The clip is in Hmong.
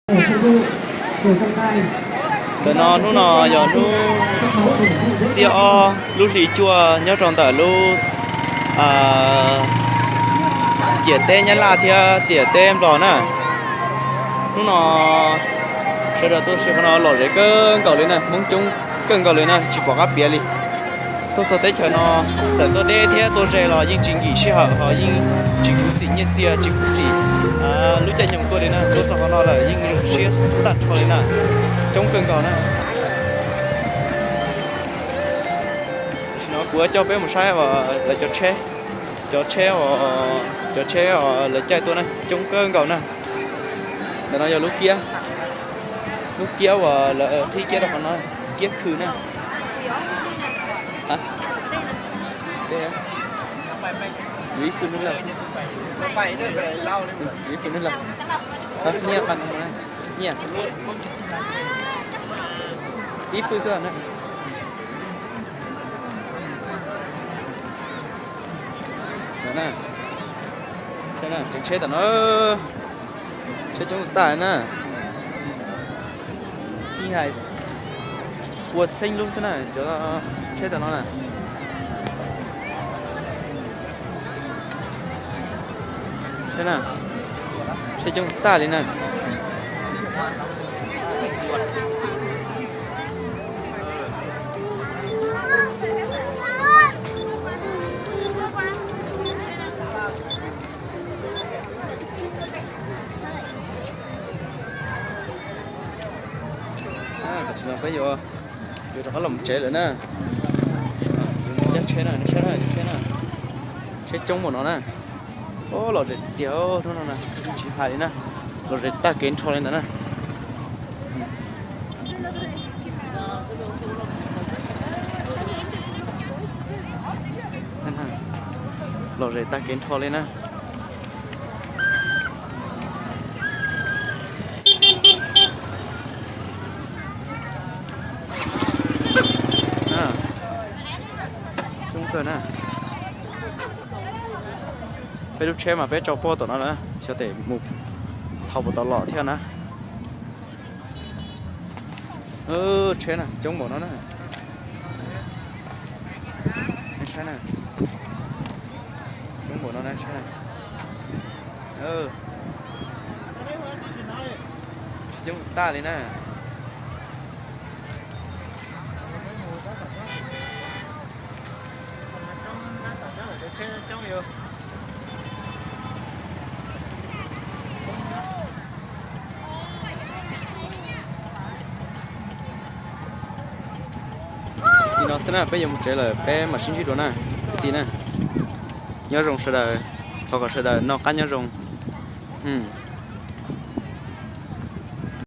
Ntawm no hnub no yog hnub xiab ob lub hli cuaj nyob rau ntawm lub ciam teb Nyab Laj thiab ciam teb Nplog na. Hnub no sawv daws tuaj si qhov no lom zem kawg nkaus li na, Hmoob coob kawg nkaus li na, tsis pom qab piav li. Tuaj txog teb chaws no, txawm tuaj deb thiab tuaj ze los yeej tsis nkim sij hawm, ho yeej tsis khuv xim nyiaj txiag, tsis khuv xim lub caij nyoog tuaj li na. Tuaj txog qhov no lawm yeej zoo siab tag nrho li na, coob kawg nkaus na. Tam sim no kuv yuav coj peb mus saib lawv cov tsheb, cov tsheb, cov tsheb lawv caij tuaj na, coob kawg nkaus na. Ntawm no yog lub kiab, lub kiab uas lawv qhib kiab rau qhov no, kiab khw na. Yuav ib fwj nub lawm, yuav ib fwj nub lawm, nyiaj, nyiaj, ib fwj xwb na. Tsheb tam no, tsheb coob tag na. Ib hais pua txheeb lub xwb na cov tsheb tam no na. Tsheb coob tag li na. Tam sim no peb yuav, yuav rov qab los mus tsev lawm na. Yuav mus caij tsheb na, nej saib na, cov tsheb na, tsheb coob npaum no na. Lom zem tiag tiag hnub no na, tsis hais li na, lom zem tag kev nrho li ntawd na. Lom zem tag kev nrho li na. Coob kawg na. Peb lub tsheb mas peb tso puag tom no lawm, xyov tes mus thaum puas tau los thiab na. Tsheb na, coob npaum no na. Saib na, coob npaum no na, saib na. Coob tag li na. Li no xwb na, peb yuav mus tsev lawm, peb mam sib ntsib dua na kwv tij na. Nyob zoo sawv daws, thov kom sawv daws noj qab nyob zoo.